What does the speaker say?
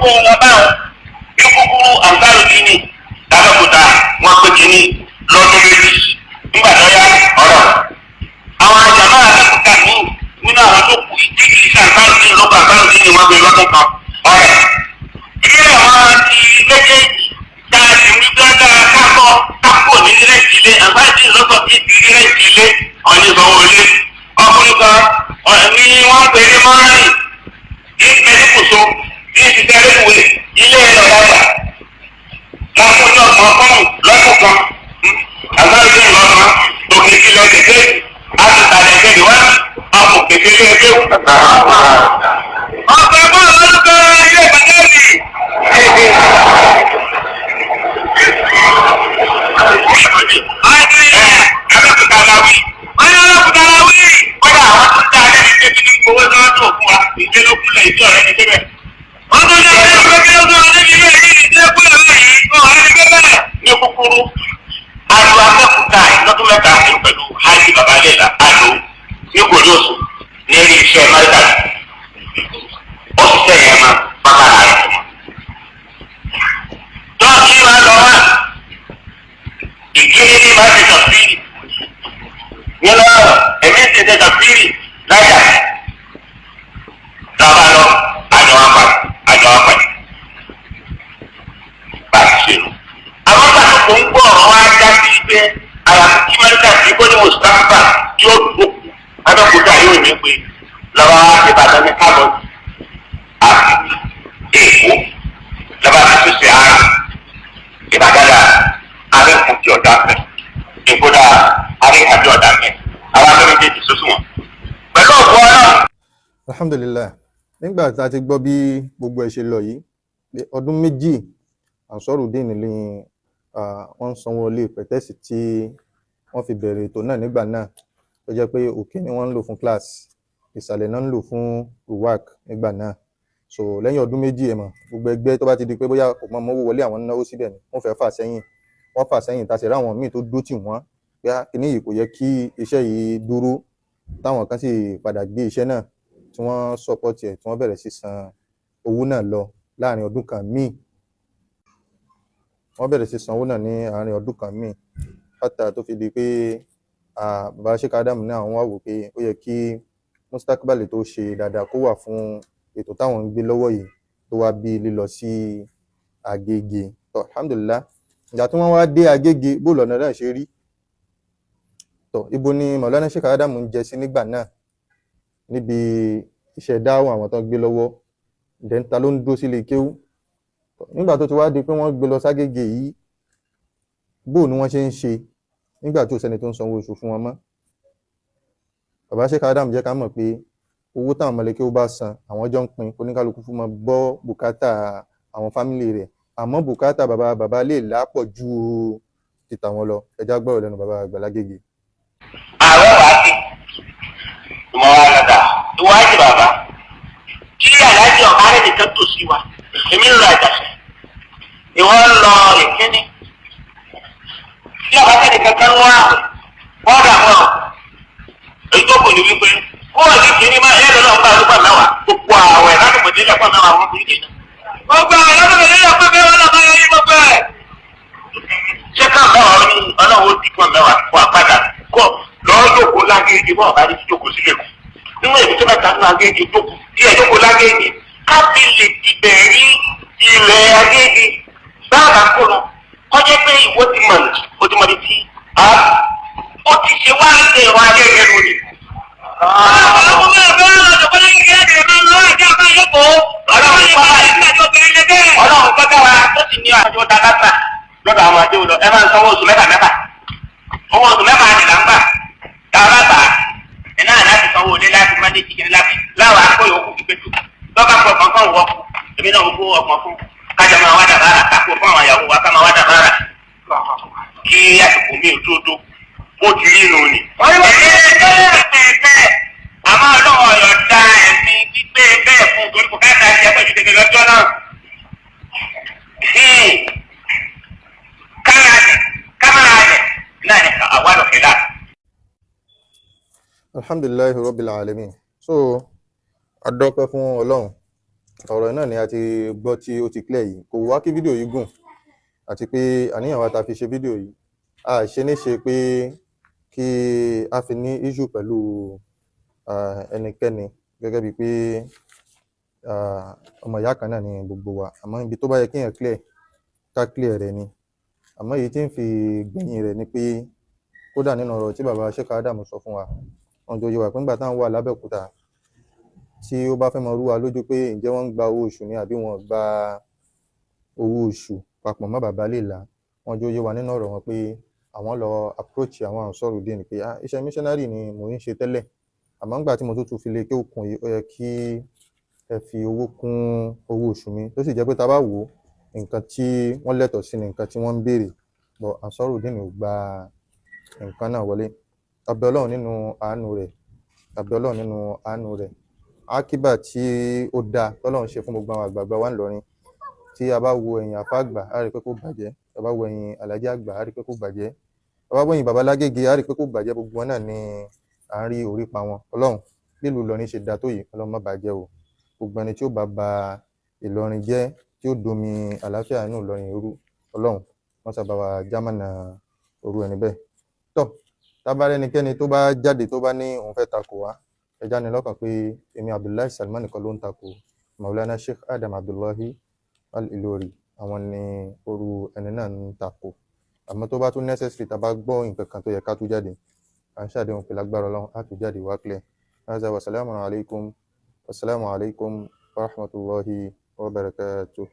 Gbogbo wọn báwọn ní kúkúrú Ansarudeen lábẹ́òkúta, wọn pé kínní lọ́dún 2. Nígbà tó yá, ọ̀rọ̀ àwọn àjàmá Abẹ́òkúta míì nínú àwọn tó kù tí kì í ṣe Ansarudeen lọ́kọ̀ Ansarudeen ni wọ́n gbé lọ́dún kan ọ̀rẹ́. Ilé àwọn ti méjèèjì tá a sì ń gbé dáa kákọ́ kápò ní rent ilé, Ansarudeen lọ́sọ̀ bí ti rí rent ilé ọ̀ní sanwó ilé. Ọkùnrin kan ní wọ́n ń pè ní mọ́rìn ní mẹ́tíkùsọ ní ṣiṣẹ́ rélùwé, ilé ọ̀làgbà lákòójọ ọgbọ̀n fọ́ọ̀mù lọ́dún kan. Ansarudeen lọ́sàn òkè kílẹ̀ kẹ̀kẹ́ àti ìtàlẹ̀ kẹ̀kẹ́ wá ọkọ̀ kẹ̀kẹ́ lé ẹgbẹ́. Ọkọ̀ ẹgbẹ́ ọlọ́dún kan ilé ìpàdé. Abẹ́òkúta la wí. Wọ́n ní Abẹ́òkúta la wí. Kódà àwọn tó ń dá alẹ́ ní débi ní gbowó tí wọ́n tó fún wa. Ìjẹ́ ló kúnlẹ̀ ìjọ rẹ̀ ní débẹ̀. Wọ́n tún ní ọ̀rẹ́ ìgbẹ́ kí ló tún wà níbi ilé yìí, ìjẹ́ kúnlẹ̀ báyìí. Wọ́n wà ní débẹ̀. Ní kúkúrú, alo Abẹ́òkúta lọ́dún 3 ní pẹ̀lú Hajj Babalẹ́la alo ní Kòlóòsù ní ilé iṣẹ́ Mẹ́ríkà. Ó sì sẹ́yìn ẹ̀ máa bákàrà rẹ̀ fún wọn. Tọ́ọ̀kì máa lọ wá ìkíni ní máa ti tafsiri nínú ọ̀rọ̀, èmi ti ṣe tafsiri láyà tábà lọ àjọ apàdé àjọ apàdé bá a ti ṣe nù. Àwọn pàtó kò ń gbọ́ ọ̀rọ̀ wa já sí pé àyàfi kí mẹ́ríkà sí kó ní mùsùlùmí tí ó dùn Abẹ́òkúta yóò ní pé lọ́wọ́ Ìbàdàn ní kábọ̀ àti Èkó lọ́wọ́ àti ṣe àrùn Ìbàdàn dà arẹ́kùn tí ọ̀dà mẹ́, Èkó dà arẹ́kùn tí ọ̀dà mẹ́, àwọn abẹ́rẹ́ méjèèjì sọ́sùn wọn. Pẹ̀lú ọ̀pọ̀ ọlọ́run. Alhamdulillah, nígbà tá a ti gbọ́ bí gbogbo ẹ̀ ṣe lọ yìí pé ọdún 2 Ansarudeen ní wọ́n ń sanwó ilé pẹ̀tẹ́sì tí wọ́n fi bẹ̀rẹ̀ ètò náà nígbà náà, tó jẹ́ pé òkè ni wọ́n ń lò fún class, ìsàlẹ̀ náà ń lò fún ruwak nígbà náà. So lẹ́yìn ọdún 2, ẹ̀ mọ̀ gbogbo ẹgbẹ́ tó bá ti di pé bóyá kò mọ mọ́wó wọlé, àwọn náwó síbẹ̀ ni wọ́n fẹ́ fà sẹ́yìn, wọ́n fà sẹ́yìn. Tá a sì ráwọn míì tó dó tì wọ́n pé kíní yìí kò yẹ kí iṣẹ́ yìí dúró, táwọn kan sì padà gbé iṣẹ́ náà tí wọ́n support ẹ̀, tí wọ́n bẹ̀rẹ̀ sí san owó náà lọ láàrin ọdún kan míì. Wọ́n bẹ̀rẹ̀ sí san owó náà ní àárín ọdún kan míì hátà tó fi di pé bàbá Sheikh Adam náà wọ́n wá wò pé ó yẹ kí mustakbali tó ṣe dáadáa kó wà fún ètò táwọn ń gbé lọ́wọ́ yìí, tó wá bí lílọ sí Agége. Tó alhamdulillah, ìgbà tí wọ́n wá dé Agége, bó lọ́nà náà ṣe rí tó, ibo ni Maulana Sheikh Adam ń jẹ sí nígbà náà níbi iṣẹ́ dáhùn àwọn tó ń gbé lọ́wọ́, dẹ́ńtà ló ń dúró sílé kéwú nígbà tó ti wá di pé wọ́n gbé lọ ságége yìí? Bó ni wọ́n ṣe ń ṣe nígbà tí ò sẹ́ni tó ń sanwó oṣù fún wọn mọ́? Bàbá Sheikh Adam jẹ́ ká mọ̀ pé owó táwọn mọ̀lẹ́kẹ́ ó bá san, àwọn jọ ń pín, oníkálukú fún wọn gbọ́ bùkátà àwọn fámìlì rẹ̀, àmọ́ bùkátà bàbá bàbá lè lápọ̀ ju ti tàwọn lọ. Ẹja gbọ́rọ̀ lẹ́nu bàbá Àgbàlá Agége. Ààrẹ wàá sí ìmọ̀ wa lọ́dà ìwádìí bàbá kí aláàjì ọ̀gá rẹ̀ nìkan tò sí wa. Èmi ń lọ Àjàṣẹ́, ìwọ ń lọ Ìkíní, tí ọ̀gá rẹ̀ nìkan kan wá wọ́n dà wọ́n. Èyí tó kù ní wípé kó o ní kíní máa ẹ lọ́nà ọgbà ọgbà mẹ́wàá gbogbo àwẹ̀ láti pèsè ilẹ̀ pọ̀ mẹ́wàá wọn kìí kéde. Gbogbo àwẹ̀ láti pèsè ilẹ̀ pọ̀ mẹ́wàá lọ́ba yẹn ní gbogbo ẹ̀. Ṣé ká mẹ́wàá ní ọlọ́wọ́ ti pọ̀ mẹ́wàá kó àpáta kó lọ́ọ́ jókòó lágége bọ́ọ̀ bá ní jókòó sílẹ̀ kù níwọ̀n èmi tó bá ta nínú Agége jókòó díẹ̀, jókòó lágége káfí lè ti bẹ̀rí ilẹ̀ Agége báàbà kó lọ kọjá pé ìwọ ti mọ̀ ní o ti mọ̀ ní tí ó ti ṣe wá ń ṣe ìwà Agége lónìí. Ọlọ́run gbọ́dọ̀ wa tó sì ní àjọ dáadáa lọ́dọ̀ àwọn àjọ lọ, ẹ máa ń sanwó oṣù mẹ́fà mẹ́fà, owó oṣù mẹ́fà ni là ń gbà tá a bá gbà ẹ náà láti sanwó ilé, láti má dé chicken, láti láwọn akóyò òkú pípé tó lọ́ba pọ̀ kọ̀ọ̀kan wọ̀ kú. Èmi náà kó ọgbọ̀n fún kájọ máa wá dàbára kápò fún àwọn ìyàwó wa ká máa wá dàbára kí àsìkò mi ò tó tó bó ti rí inú ni. Bẹ́ẹ̀ àmọ́ ọlọ́wọ́ ọ̀yọ̀ da ẹ̀mí gbígbé bẹ́ẹ̀ fún torí kò káàkiri àti ẹgbẹ́ ìdíje lọ́jọ́ náà. Kámẹ́rà rẹ̀ náà ni àwa lọ́kẹ́ láti. Alhamdulillahi rabbil alamin. So adọ́pẹ́ fún Ọlọ́run. Ọ̀rọ̀ náà ni a ti gbọ́ tí ó ti clear yìí. Kò wá kí fídíò yìí gùn, àti pé àníyàn wa ta fi ṣe fídíò yìí, a ṣe ní ṣe pé kí a fi ní issue pẹ̀lú ẹnikẹ́ni, gẹ́gẹ́ bíi pé ọmọ ìyá kan náà ni gbogbo wa. Àmọ́ ibi tó bá yẹ kéèyàn clear, ká clear rẹ̀ ni. Àmọ́ èyí tí ń fi gbẹ̀yìn rẹ̀ ni pé kódà nínú ọ̀rọ̀ tí bàbá Sheikh Adam sọ fún wa, wọn jọ yé wa pé nígbà táwọn wà lábẹ́òkúta, tí ó bá fẹ́ mọ rú wa lójú pé ǹjẹ́ wọ́n ń gba owó oṣù ni àbí wọn ò gba owó oṣù papọ̀ mọ́ bàbá Lèlá, wọ́n jọ yé wa nínú ọ̀rọ̀ wọn pé àwọn lọ approach àwọn Ansarudeen pé ah, iṣẹ́ missionary ni mò ń ṣe tẹ́lẹ̀, àmọ́ nígbà tí mo tún tún fi lè ké òkun yìí, ó yẹ kí ẹ fi owó kún owó oṣù mi, tó sì jẹ́ pé tá a bá wò ó, nǹkan tí wọ́n lẹ́tọ̀ọ́ sí ni nǹkan tí wọ́n ń béèrè, but Ansarudeen ò gba nǹkan náà wọlé. Abẹ́ Ọlọ́run nínú àánú rẹ̀, abẹ́ Ọlọ́run nínú àánú rẹ̀, ákíbà tí ó dáa tọ́lọ́run ṣe fún gbogbo àwọn àgbààgbà wa ńlọrin, tí a bá wo ẹ̀yìn àfá àgbà, á rí pé kò bàjẹ́. Tá a bá wo ẹ̀yìn aláàjì àgbà, á rí pé kò bàjẹ́. Tá a bá wo ẹ̀yìn bàbá Lágége, á rí pé kò bàjẹ́. Gbogbo wọn náà ni à ń rí orí pa wọn. Ọlọ́run, nílùú Ìlọrin ṣe dáa tó yìí, Ọlọ́run má bàjẹ́ o. Gbogbo ẹni tí ó bá ba Ìlọrin jẹ́, tí ó domi àlàáfíà inú Ìlọrin rú, Ọlọ́run wọ́n sábà wá jámánà òru ẹni bẹ́ẹ̀. Tọ́ tá bá rẹ́nikẹ́ni tó bá jáde tó bá ní òun fẹ́ takò wá, ẹ já ní lọ́kàn pé èmi Abdullahi Salman nìkan ló ń takò Maulana Sheikh Adam Abdullahi Al-Ilory, àwọn ni òru ẹni náà ń takò. Àmọ́ tó bá tún necessary, tá a bá gbọ́ nǹkan kan tó yẹ ká tú jáde, à ń ṣàdéhùn pé lágbára Ọlọ́run á tú jáde wá clear. Haza wa salamu alaykum wa salamu alaykum wa rahmatulahi wa barakatuh.